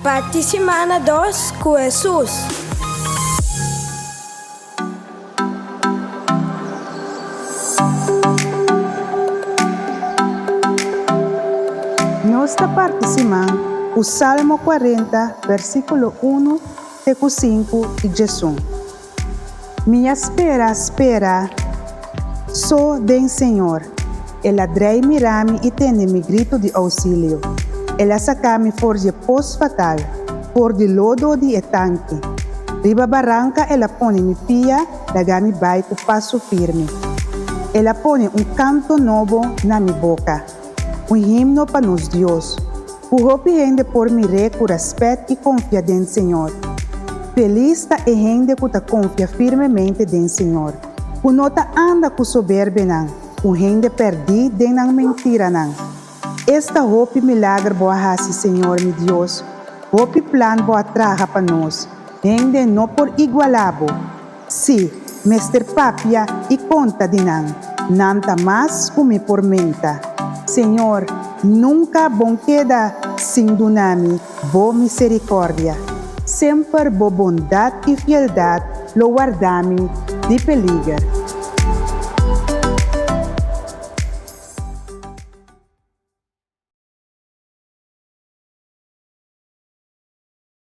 Parti simana dos ku Hesus. Nos ta parti siman ku Salmo kuarenta, versíkulo unu te ku sinku i djesun. Mi a spera, spera so den Señor. El a drei mira mi i tende mi gritu di ousilio. El a saka mi for dje pos fatal, for di lodo di e tanki. Riba baranka el a pone mi pia, laga mi bai ku paso firme. El a pone un kanto nobo na mi boka, un himno pa nos Dios. Ku hopi hende por mir'é ku rèspèt i konfia den Señor. Felis ta e hende ku ta konfia firmemente den Señor, ku no ta anda ku soberbenan, ku hende pèrdí den nan mentiranan. Esta hopi milager bo a hasi, Señor mi Dios! Hopi plan bo a traha pa nos! Hende no por igualá bo. Sí, mester papia i konta di nan. Nan ta mas ku mi por menta. Señor, nunka bon keda sin duna mi bo miserikòrdia. Semper bo bondat i fieldat lo warda mi di peliger.